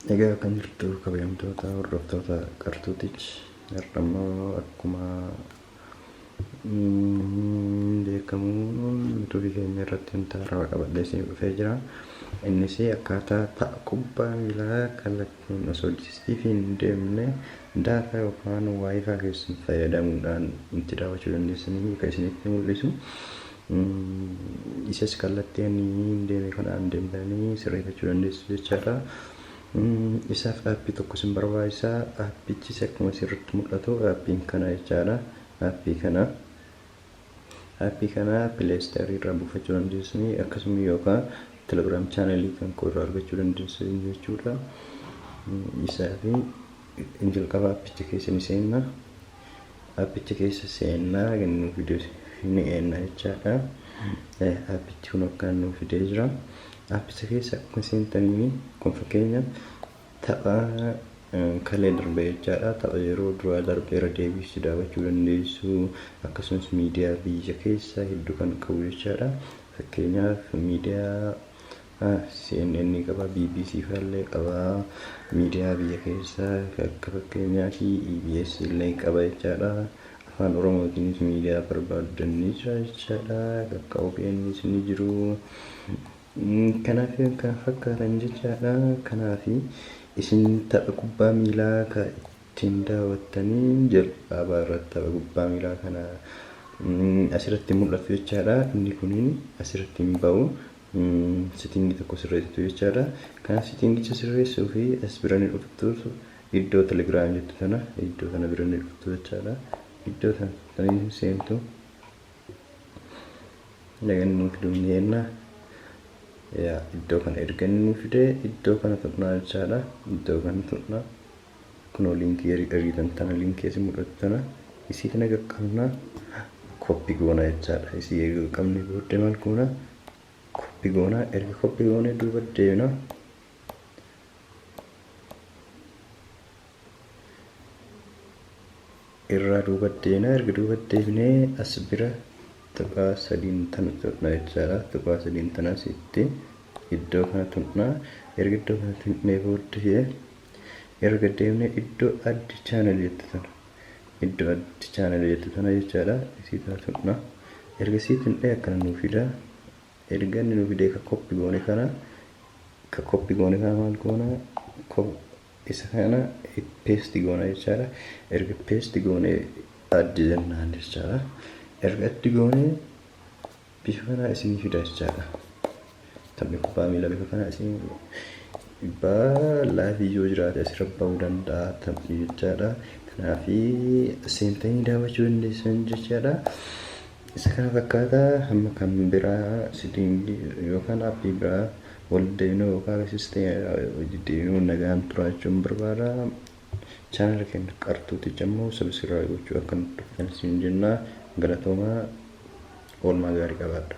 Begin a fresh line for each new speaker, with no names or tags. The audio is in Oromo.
Egaa kan jirtu kabajamtoota hordoftoota Qartuutich, har'a immoo akkuma beekamu yuutuubii keenya irratti wanta haarawaa qabadhee isin dhufee jira. Innis akkaataa tapha kubbaa miilaa kallattiin osoo DSTV hin deemne daataa yookaan waayifaa keessan fayyadamuudhaan itti daawwachuu dandeessanii kan isinitti mul'isu. Isas kallattii ani hin deeme kanaan deemtanii sirreeffachuu dandeessu jechaadha. Isaaf aappii tokko isin barbaachisa. Aappichis akkuma asirratti mul'atu aappiin kana jechaadha. Aappii kana. Aappii kana pileestoorii irraa buufachuu dandeessanii, akkasuma yookaan telegiraam chaanalii kan koo irraa argachuu dandeessan jechuudha. Isaa fi jalqaba aappicha keessa ni seenna. Aappicha keessa seennaa kan nu fide ni eenna jechaadha. Aappichi kun akkaan nu fidee jira. Aappicha keessa akkuma seentanii, kun fakkeenya tapha kalee darbe jechaadha. Tapha yeroo duraa darbe irra deebiisu daawwachuu dandeessu. Akkasumas miidiyaa biyya keessaa hedduu kan qabu jechaadha. Fakkeenyaaf miidiyaa CNN qaba, BBC fa'allee qaba. Miidiyaa biyya keessaa akka fakkeenyaatti EBS illee qaba jechaadha. Afaan Oromootiinis miidiyaa barbaaddan ni jira jechaadha. Akka OBNs ni jiru. Kanaaf kan fakkaatan jechaadha. Kanaaf isin tapha kubbaa miilaa kan ittiin daawwattanii jalqaba irratti tapha kubbaa miilaa kana asirratti mul'atu jechaadha. Inni kuniin asirratti hin ba'u. Sitingii tokko sirreessitu jechaadha. Kanaaf sitingicha sirreessuu fi as bira ni dhuftu, iddoo telegiraam jettu tana, iddoo tana bira ni dhuftu jechaadha. Iddoo tana seentu. Egaa nu fiduu ni jenna. Yaa iddoo kana erga inni fidee, iddoo kana tuqnaa jechaadha. Iddoo kana tuqnaa. Kunoo liinkii ergitan tana, liinkii asii mul'atu tana, isii tana qaqqabnaa, koppi goona jechaadha. Isii erga qaqqabne booddee maal goona? Koppi goona. Erga koppi goone duuba deemna. Irraa duuba deemna. Erga duuba deemnee as bira tuqaa sadiin tana tuqna jechaadha. Tuqaa sadiin tana asitti iddoo kana tuqna. Erga iddoo kana tuqnee booddee erga deemnee iddoo add channel jettu tana, iddoo add channel jettu tana jechaadha. Isii tana tuqna. Erga isii tuqnee akkana nuu fida. Erga inni nuu fidee, ka koppi goone kana maal goona? Isa kana paste goona jechaadha. Erga paste goone add jennaan jechaadha. Erga add goone bifa kanaa isinii fida jechaadha. Taphni kubbaa miilaa bifa kanaa isin dhibbaa live yoo jiraate asirra ba'uu danda'a taphni jechaadha. Kanaafi seentanii daawwachuu dandeessan jechaadha. Isa kana fakkaata. Hamma kan biraa sitingii yookaan aappii biraa wal deemnuu yookaan hojii deemnuu nagaan turaachuun barbaada. Chaanala keenya Qartuuticha immoo subscribe gochuu akka nu dhuftan isin jenna. Galatoomaa, oolmaa gaarii qabaadha.